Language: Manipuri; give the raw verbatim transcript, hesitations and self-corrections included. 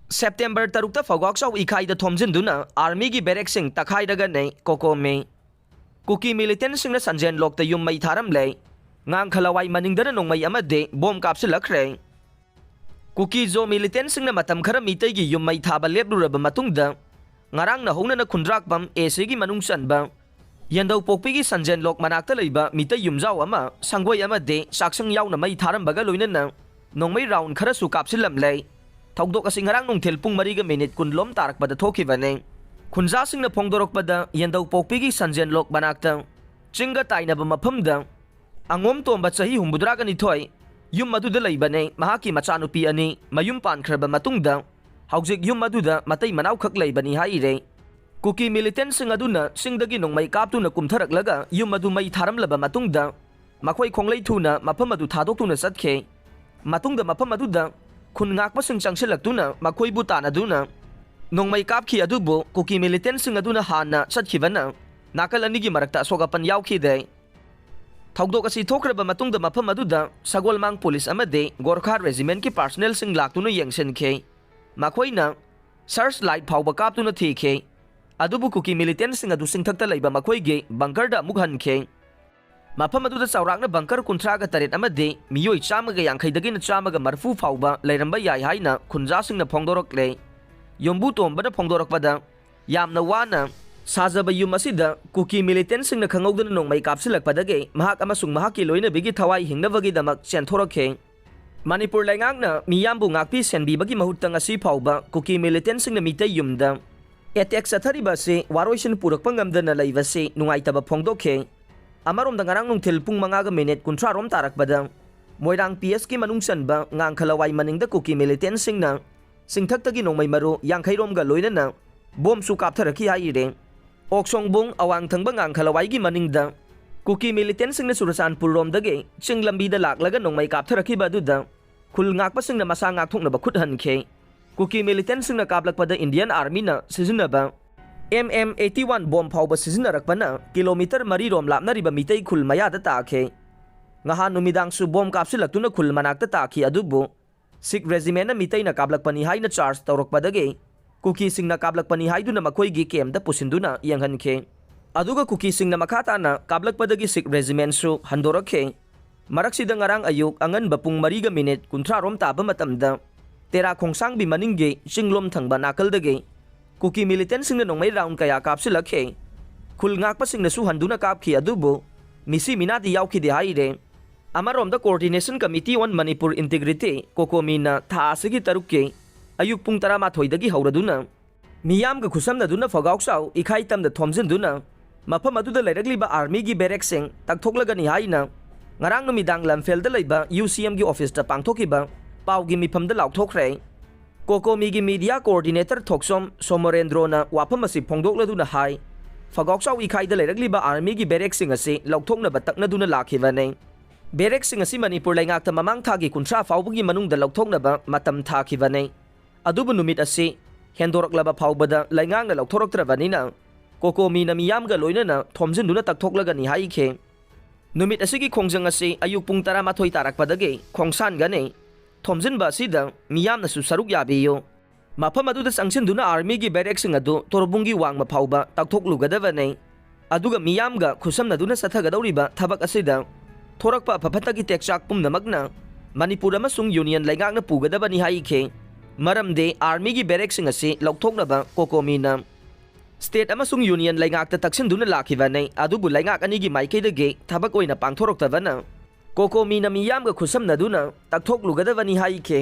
ꯁꯦꯞꯇꯦꯝꯕꯔ ꯇꯔꯨꯛꯇ ꯐꯧꯒꯥꯛꯆꯥꯎ ꯏꯈꯥꯏꯗ ꯊꯣꯝꯖꯤꯟꯗꯨꯅ ꯑꯥꯔꯃꯤꯒꯤ ꯕꯦꯔꯦꯛꯁꯤꯡ ꯇꯛꯈꯥꯏꯔꯒꯅꯦ ꯀꯣꯀꯣꯃꯤ꯫ ꯀꯨꯀꯤ ꯃꯤꯂꯤꯇꯦꯟꯁꯤꯡꯅ ꯁꯟꯖꯦꯟ ꯂꯣꯛꯇ ꯌꯨꯝ ꯃꯩ ꯊꯥꯔꯝꯂꯦ꯫ ꯉꯥꯡꯈꯂꯋꯥꯏ ꯃꯅꯤꯡꯗꯅ ꯅꯣꯡꯃꯩ ꯑꯃꯗꯤ ꯕꯣꯝ ꯀꯥꯞꯁꯤꯜꯂꯛꯈ꯭ꯔꯦ꯫ ꯀꯨꯀꯤ ꯖꯣ ꯃꯤꯂꯤꯇꯦꯟꯁꯤꯡꯅ ꯃꯇꯝ ꯈꯔ ꯃꯤꯇꯩꯒꯤ ꯌꯨꯝ ꯃꯩ ꯊꯥꯕ ꯂꯦꯞꯂꯨꯔꯕ ꯃꯇꯨꯡꯗ, ꯉꯔꯥꯡꯅ ꯍꯧꯅꯅ ꯈꯨꯟꯗ꯭ꯔꯥꯛꯄꯝ ꯑꯦ ꯁꯤꯒꯤ ꯃꯅꯨꯡ ꯆꯟꯕ ꯌꯦꯟꯗꯧ ꯄꯣꯛꯄꯤꯒꯤ ꯁꯟꯖꯦꯟ ꯂꯣꯛ ꯃꯅꯥꯛꯇ ꯂꯩꯕ ꯃꯤꯇꯩ ꯌꯨꯝꯖꯥꯎ ꯑꯃ ꯁꯪꯒꯣꯏ ꯑꯃꯗꯤ ꯆꯥꯛꯁꯪ ꯌꯥꯎꯅ ꯃꯩ ꯊꯥꯔꯝꯕꯒ ꯂꯣꯏꯅꯅ ꯅꯣꯡꯃꯩ ꯔꯥꯎꯟ ꯈꯔꯁꯨ ꯀꯥꯞꯁꯤꯜꯂꯝꯂꯦ꯫ ꯊꯧꯗꯣꯛ ꯑꯁꯤ ꯉꯔꯥꯡ ꯅꯨꯡꯊꯤꯜ ꯄꯨꯡ ꯃꯔꯤꯒ ꯃꯤꯅꯤꯠ ꯀꯨꯟꯂꯣꯝ ꯇꯥꯔꯛꯄꯗ ꯊꯣꯛꯈꯤꯕꯅꯤ꯫ ꯈꯨꯟꯖꯥꯁꯤꯡꯅ ꯐꯣꯡꯗꯣꯔꯛꯄꯗ, ꯌꯦꯟꯗꯧ ꯄꯣꯛꯄꯤꯒꯤ ꯁꯟꯖꯦꯟ ꯂꯣꯛ ꯃꯅꯥꯛꯇ ꯆꯤꯡꯒ ꯇꯥꯏꯅꯕ ꯃꯐꯝꯗ ꯑꯉꯣꯝ ꯇꯣꯝꯕ, ꯆꯍꯤ ꯍꯨꯝꯐꯨꯇꯔꯥꯒ ꯅꯤꯊꯣꯏ, ꯌꯨꯝ ꯑꯗꯨꯗ ꯂꯩꯕꯅꯦ꯫ ꯃꯍꯥꯛꯀꯤ ꯃꯆꯥꯅꯨꯄꯤ ꯑꯅꯤ ꯃꯌꯨꯝ ꯄꯥꯟꯈ꯭ꯔꯕ ꯃꯇꯨꯡꯗ ꯍꯧꯖꯤꯛ ꯌꯨꯝ ꯑꯗꯨꯗ ꯃꯇꯩ ꯃꯅꯥꯎꯈꯛ ꯂꯩꯕꯅꯤ ꯍꯥꯏꯔꯦ꯫ ꯀꯨꯀꯤ ꯃꯤꯂꯤꯇꯦꯟꯁꯤꯡ ꯑꯗꯨꯅ ꯆꯤꯡꯗꯒꯤ ꯅꯣꯡꯃꯩ ꯀꯥꯞꯇꯨꯅ ꯀꯨꯝꯊꯔꯛꯂꯒ ꯌꯨꯝ ꯑꯗꯨ ꯃꯩ ꯊꯥꯔꯝꯂꯕ ꯃꯇꯨꯡꯗ ꯃꯈꯣꯏ ꯈꯣꯡꯂꯩ ꯊꯨꯅ ꯃꯐꯝ ꯑꯗꯨ ꯊꯥꯗꯣꯛꯇꯨꯅ ꯆꯠꯈꯤ꯫ ꯃꯇꯨꯡꯗ ꯃꯐꯝ ꯑꯗꯨꯗ ꯈꯨꯟ ꯉꯥꯛꯄꯁꯤꯡ ꯆꯪꯁꯤꯜꯂꯛꯇꯨꯅ ꯃꯈꯣꯏꯕꯨ ꯇꯥꯟꯅꯗꯨꯅ ꯅꯣꯡꯃꯩ ꯀꯥꯞꯈꯤ, ꯑꯗꯨꯕꯨ ꯀꯨꯀꯤ ꯃꯤꯂꯤꯇꯦꯟꯁꯤꯡ ꯑꯗꯨꯅ ꯍꯥꯟꯅ ꯆꯠꯈꯤꯕꯅ ꯅꯥꯀꯜ ꯑꯅꯤꯒꯤ ꯃꯔꯛꯇ ꯑꯁꯣꯛ ꯑꯄꯟ ꯌꯥꯎꯈꯤꯗꯦ꯫ ꯊꯧꯗꯣꯛ ꯑꯁꯤ ꯊꯣꯛꯈ꯭ꯔꯕ ꯃꯇꯨꯡꯗ ꯃꯐꯝ ꯑꯗꯨꯗ ꯁꯒꯣꯜꯃꯥꯡ ꯄꯨꯂꯤꯁ ꯑꯃꯗꯤ ꯒꯣꯔꯈꯥ ꯔꯦꯖꯤꯃꯦꯟꯠꯀꯤ ꯄꯥꯔꯁꯅꯦꯜꯁꯤꯡ ꯂꯥꯛꯇꯨꯅ ꯌꯦꯡꯁꯤꯟꯈꯤ꯫ ꯃꯈꯣꯏꯅ ꯁꯔꯆ ꯂꯥꯏꯠ ꯐꯥꯎꯕ ꯀꯥꯞꯇꯨꯅ ꯊꯤꯈꯤ꯫ ꯑꯗꯨꯕꯨ ꯀꯨꯀꯤ ꯃꯤꯂꯤꯇꯦꯟꯁꯤꯡ ꯑꯗꯨ ꯆꯤꯡꯊꯛꯇ ꯂꯩꯕ ꯃꯈꯣꯏꯒꯤ ꯕꯪꯀꯔꯗ ꯑꯃꯨꯛ ꯍꯟꯈꯤ꯫ ꯃꯐꯝ ꯑꯗꯨꯗ ꯆꯥꯎꯔꯥꯛꯅ ꯕꯪꯀꯔ ꯀꯨꯟꯊ꯭ꯔꯥꯒ ꯇꯔꯦꯠ ꯑꯃꯗꯤ ꯃꯤꯑꯣꯏ ꯆꯥꯝꯃꯒ ꯌꯥꯡꯈꯩꯗꯒꯤꯅ ꯆꯥꯝꯃꯒ ꯃꯔꯤꯐꯨ ꯐꯥꯎꯕ ꯂꯩꯔꯝꯕ ꯌꯥꯏ ꯍꯥꯏꯅ ꯈꯨꯟꯖꯥꯁꯤꯡꯅ ꯐꯣꯡꯗꯣꯔꯛꯂꯦ꯫ ꯌꯨꯝꯕꯨ ꯇꯣꯝꯕꯅ ꯐꯣꯡꯗꯣꯔꯛꯄꯗ, ꯌꯥꯝꯅ ꯋꯥꯅ ꯁꯥꯖꯕ ꯌꯨꯝ ꯑꯁꯤꯗ ꯀꯨꯀꯤ ꯃꯤꯂꯤꯇꯦꯟꯁꯤꯡꯅ ꯈꯪꯍꯧꯗꯅ ꯅꯣꯡꯃꯩ ꯀꯥꯞꯁꯤꯜꯂꯛꯄꯗꯒꯤ ꯃꯍꯥꯛ ꯑꯃꯁꯨꯡ ꯃꯍꯥꯛꯀꯤ ꯂꯣꯏꯅꯕꯤꯒꯤ ꯊꯋꯥꯏ ꯍꯤꯡꯅꯕꯒꯤꯗꯃꯛ ꯆꯦꯟꯊꯣꯔꯛꯈꯤ꯫ ꯃꯅꯤꯄꯨꯔ ꯂꯩꯉꯥꯛꯅ ꯃꯤꯌꯥꯝꯕꯨ ꯉꯥꯛꯄꯤ ꯁꯦꯟꯕꯤꯕꯒꯤ ꯃꯍꯨꯠꯇ ꯉꯁꯤ ꯐꯥꯎꯕ ꯀꯨꯀꯤ ꯃꯤꯂꯤꯇꯦꯟꯁꯤꯡꯅ ꯃꯤꯇꯩ ꯌꯨꯝꯗ ꯑꯦꯇꯦꯛ ꯆꯠꯊꯔꯤꯕ ꯑꯁꯤ ꯋꯥꯔꯣꯏꯁꯤꯟ ꯄꯨꯔꯛꯄ ꯉꯝꯗꯅ ꯂꯩꯕꯁꯤ ꯅꯨꯡꯉꯥꯏꯇꯕ ꯐꯣꯡꯗꯣꯛꯈꯤ꯫ ꯑꯃꯔꯣꯝꯗ, ꯉꯔꯥꯡ ꯅꯨꯡꯊꯤꯜ ꯄꯨꯡ ꯃꯉꯥꯒ ꯃꯤꯅꯤꯠ ꯀꯨꯟꯊ꯭ꯔꯥ ꯔꯣꯝ ꯇꯥꯔꯛꯄꯗ ꯃꯣꯏꯔꯥꯡ ꯄꯤ ꯑꯦꯁꯀꯤ ꯃꯅꯨꯡ ꯆꯟꯕ ꯉꯥꯡꯈꯂꯋꯥꯏ ꯃꯅꯤꯡꯗ ꯀꯨꯀꯤ ꯃꯤꯂꯤꯇꯦꯟꯁꯤꯡꯅ ꯆꯤꯡꯊꯛꯇꯒꯤ ꯅꯣꯡꯃꯩ ꯃꯔꯨ ꯌꯥꯡꯈꯩ ꯔꯣꯝꯒ ꯂꯣꯏꯅꯅ ꯕꯣꯝꯁꯨ ꯀꯥꯞꯊꯔꯛꯈꯤ ꯍꯥꯏꯔꯤ꯫ ꯑꯣꯛꯁꯣꯡꯕꯨꯡ ꯑꯋꯥꯡ ꯊꯪꯕ ꯉꯥꯡꯈꯂꯋꯥꯏꯒꯤ ꯃꯅꯤꯡꯗ ꯀꯨꯀꯤ ꯃꯤꯂꯤꯇꯦꯟꯁꯤꯡꯅ ꯆꯨꯔꯆꯥꯟꯄꯨꯔ ꯔꯣꯝꯗꯒꯤ ꯆꯤꯡ ꯂꯝꯕꯤꯗ ꯂꯥꯛꯂꯒ ꯅꯣꯡꯃꯩ ꯀꯥꯞꯊꯔꯛꯈꯤꯕ ꯑꯗꯨꯗ ꯈꯨꯜ ꯉꯥꯛꯄꯁꯤꯡꯅ ꯃꯁꯥ ꯉꯥꯛꯊꯣꯛꯅꯕ ꯈꯨꯠ ꯍꯟꯈꯤ꯫ ꯀꯨꯀꯤ ꯃꯤꯂꯤꯇꯦꯟꯁꯤꯡꯅ ꯀꯥꯞꯂꯛꯄꯗ ꯏꯟꯗꯤꯌꯟ ꯑꯥꯔꯃꯤꯅ ꯁꯤꯖꯤꯟꯅꯕ M M eighty one bomb ꯐꯥꯎꯕ ꯁꯤꯖꯤꯟꯅꯔꯛꯄꯅ ꯀꯤꯂꯣꯃꯤꯇꯔ ꯃꯔꯤ ꯔꯣꯝ ꯂꯥꯞꯅꯔꯤꯕ ꯃꯤꯇꯩ ꯈꯨꯜ ꯃꯌꯥꯗ ꯇꯥꯈꯤ꯫ ꯉꯍꯥꯟ ꯅꯨꯃꯤꯗꯥꯡꯁꯨ ꯕꯣꯝ ꯀꯥꯞꯁꯤꯜꯂꯛꯇꯨꯅ ꯈꯨꯜ ꯃꯅꯥꯛꯇ ꯇꯥꯈꯤ, ꯑꯗꯨꯕꯨ ꯁꯤꯈ ꯔꯦꯖꯤꯃꯦꯟꯅ ꯃꯤꯇꯩꯅ ꯀꯥꯞꯂꯛꯄꯅꯤ ꯍꯥꯏꯅ ꯆꯥꯔꯖ ꯇꯧꯔꯛꯄꯗꯒꯤ ꯀꯨꯀꯤꯁꯤꯡꯅ ꯀꯥꯞꯂꯛꯄꯅꯤ ꯍꯥꯏꯗꯨꯅ ꯃꯈꯣꯏꯒꯤ ꯀꯦꯝꯗ ꯄꯨꯁꯤꯟꯗꯨꯅ ꯌꯦꯡꯍꯟꯈꯤ꯫ ꯑꯗꯨꯒ ꯀꯨꯀꯤꯁꯤꯡꯅ ꯃꯈꯥ ꯇꯥꯅ ꯀꯥꯞꯂꯛꯄꯗꯒꯤ ꯁꯤꯈ ꯔꯦꯖꯤꯃꯦꯟꯁꯨ ꯍꯟꯗꯣꯔꯛꯈꯤ꯫ ꯃꯔꯛꯁꯤꯗ ꯉꯔꯥꯡ ꯑꯌꯨꯛ ꯑꯉꯟꯕ ꯄꯨꯡ ꯃꯔꯤꯒ ꯃꯤꯅꯤꯠ ꯀꯨꯟꯊ꯭ꯔꯥ ꯔꯣꯝ ꯇꯥꯕ ꯃꯇꯝꯗ ꯇꯦꯔꯥ ꯈꯣꯡꯁꯥꯡꯕꯤ ꯃꯅꯤꯡꯒꯤ ꯆꯤꯡꯂꯣꯝ ꯊꯪꯕ ꯅꯥꯀꯜꯗꯒꯤ ꯀꯨꯀꯤ ꯃꯤꯂꯤꯇꯦꯟꯁꯤꯡꯅ ꯅꯣꯡꯃꯩ ꯔꯥꯎꯟ ꯀꯌꯥ ꯀꯥꯞꯁꯤꯜꯂꯛꯈꯤ꯫ ꯈꯨꯜ ꯉꯥꯛꯄꯁꯤꯡꯅꯁꯨ ꯍꯟꯗꯨꯅ ꯀꯥꯞꯈꯤ, ꯑꯗꯨꯕꯨ ꯃꯤꯁꯤ ꯃꯤꯅꯥꯗꯤ ꯌꯥꯎꯈꯤꯗꯦ ꯍꯥꯏꯔꯦ꯫ ꯑꯃꯔꯣꯝꯗ Coordination Committee on Manipur Integrity, ꯀꯣꯀꯣꯃꯤꯅ ꯊꯥ ꯑꯁꯤꯒꯤ ꯇꯔꯨꯛꯀꯤ ꯑꯌꯨꯛ ꯄꯨꯡ ꯇꯔꯥꯃꯥꯊꯣꯏꯗꯒꯤ ꯍꯧꯔꯗꯨꯅ ꯃꯤꯌꯥꯝꯒ ꯈꯨꯠꯁꯝꯅꯗꯨꯅ ꯐꯒꯥꯎꯆꯥꯎ ꯏꯈꯥꯏ ꯇꯝꯗ ꯊꯣꯝꯖꯤꯟꯗꯨꯅ ꯃꯐꯝ ꯑꯗꯨꯗ ꯂꯩꯔꯛꯂꯤꯕ ꯑꯥꯔꯃꯤꯒꯤ ꯕꯦꯔꯦꯛꯁꯤꯡ ꯇꯛꯊꯣꯛꯂꯒꯅꯤ ꯍꯥꯏꯅ ꯉꯔꯥꯡ ꯅꯨꯃꯤꯗꯥꯡ ꯂꯝꯐꯦꯜꯗ ꯂꯩꯕ ꯌꯨ ꯁꯤ ꯑꯦꯝꯒꯤ ꯑꯣꯐꯤꯁꯇ ꯄꯥꯡꯊꯣꯛꯈꯤꯕ ꯄꯥꯎꯒꯤ ꯃꯤꯐꯝꯗ ꯂꯥꯎꯊꯣꯛꯈ꯭ꯔꯦ꯫ ꯀꯣꯀꯣꯃꯤꯒꯤ ꯃꯤꯗꯤꯌꯥ ꯀꯣꯑꯣꯔꯗꯤꯅꯦꯇꯔ ꯊꯣꯛꯆꯣꯝ ꯁꯣꯃꯣꯔꯦꯟꯗ꯭ꯔꯣꯅ ꯋꯥꯐꯝ ꯑꯁꯤ ꯐꯣꯡꯗꯣꯛꯂꯗꯨꯅ ꯍꯥꯏ, ꯐꯒꯥꯎꯆꯥꯎ ꯏꯈꯥꯏꯗ ꯂꯩꯔꯛꯂꯤꯕ ꯑꯥꯔꯃꯤꯒꯤ ꯕꯦꯔꯦꯛꯁꯤꯡ ꯑꯁꯤ ꯂꯧꯊꯣꯛꯅꯕ ꯇꯛꯅꯗꯨꯅ ꯂꯥꯛꯈꯤꯕꯅꯤ꯫ ꯕꯦꯔꯦꯛꯁꯤꯡ ꯑꯁꯤ ꯃꯅꯤꯄꯨꯔ ꯂꯩꯉꯥꯛꯇ ꯃꯃꯥꯡ ꯊꯥꯒꯤ ꯀꯨꯟꯊ꯭ꯔꯥ ꯐꯥꯎꯕꯒꯤ ꯃꯅꯨꯡꯗ ꯂꯧꯊꯣꯛꯅꯕ ꯃꯇꯝ ꯊꯥꯈꯤꯕꯅꯤ꯫ ꯑꯗꯨꯕꯨ ꯅꯨꯃꯤꯠ ꯑꯁꯤ ꯍꯦꯟꯗꯣꯔꯛꯂꯕ ꯐꯥꯎꯕꯗ ꯂꯩꯉꯥꯛꯅ ꯂꯧꯊꯣꯔꯛꯇ꯭ꯔꯕꯅꯤꯅ ꯀꯣꯀꯣꯃꯤꯅ ꯃꯤꯌꯥꯝꯒ ꯂꯣꯏꯅꯅ ꯊꯣꯝꯖꯤꯟꯗꯨꯅ ꯇꯛꯊꯣꯛꯂꯒꯅꯤ ꯍꯥꯏꯈꯤ꯫ ꯅꯨꯃꯤꯠ ꯑꯁꯤꯒꯤ ꯈꯣꯡꯖꯪ ꯑꯁꯤ ꯑꯌꯨꯛ ꯄꯨꯡ ꯇꯔꯥꯃꯥꯊꯣꯏ ꯇꯥꯔꯛꯄꯗꯒꯤ ꯈꯣꯡꯁꯥꯟꯒꯅꯤ꯫ ꯊꯣꯝꯖꯤꯟꯕ ꯑꯁꯤꯗ ꯃꯤꯌꯥꯝꯅꯁꯨ ꯁꯔꯨꯛ ꯌꯥꯕꯤꯌꯨ꯫ ꯃꯐꯝ ꯑꯗꯨꯗ ꯆꯪꯁꯤꯟꯗꯨꯅ ꯑꯥꯔꯃꯤꯒꯤ ꯕꯦꯔꯦꯛꯁꯤꯡ ꯑꯗꯨ ꯇꯣꯔꯕꯨꯡꯒꯤ ꯋꯥꯡꯃ ꯐꯥꯎꯕ ꯇꯛꯊꯣꯛꯂꯨꯒꯗꯕꯅꯤ꯫ ꯑꯗꯨꯒ ꯃꯤꯌꯥꯝꯒ ꯈꯨꯠꯁꯝꯅꯗꯨꯅ ꯆꯠꯊꯒꯗꯧꯔꯤꯕ ꯊꯕꯛ ꯑꯁꯤꯗ ꯊꯣꯔꯛꯄ ꯑꯐ ꯐꯠꯇꯒꯤ ꯇꯦꯛꯆꯥꯛ ꯄꯨꯝꯅꯃꯛꯅ ꯃꯅꯤꯄꯨꯔ ꯑꯃꯁꯨꯡ ꯌꯨꯅꯤꯌꯟ ꯂꯩꯉꯥꯛꯅ ꯄꯨꯒꯗꯕꯅꯤ ꯍꯥꯏꯈꯤ꯫ ꯃꯔꯝꯗꯤ ꯑꯥꯔꯃꯤꯒꯤ ꯕꯦꯔꯦꯛꯁꯤꯡ ꯑꯁꯤ ꯂꯧꯊꯣꯛꯅꯕ ꯀꯣꯀꯣꯃꯤꯅ ꯁ꯭ꯇꯦꯠ ꯑꯃꯁꯨꯡ ꯌꯨꯅꯤꯌꯟ ꯂꯩꯉꯥꯛꯇ ꯇꯛꯁꯤꯟꯗꯨꯅ ꯂꯥꯛꯈꯤꯕꯅꯤ꯫ ꯑꯗꯨꯕꯨ ꯂꯩꯉꯥꯛ ꯑꯅꯤꯒꯤ ꯃꯥꯏꯀꯩꯗꯒꯤ ꯊꯕꯛ ꯑꯣꯏꯅ ꯄꯥꯡꯊꯣꯔꯛꯇꯕꯅ ꯀꯣꯀꯣꯃꯤꯅ ꯃꯤꯌꯥꯝꯒ ꯈꯨꯠꯁꯝꯅꯗꯨꯅ ꯇꯛꯊꯣꯛꯂꯨꯒꯗꯕꯅꯤ ꯍꯥꯏꯈꯤ꯫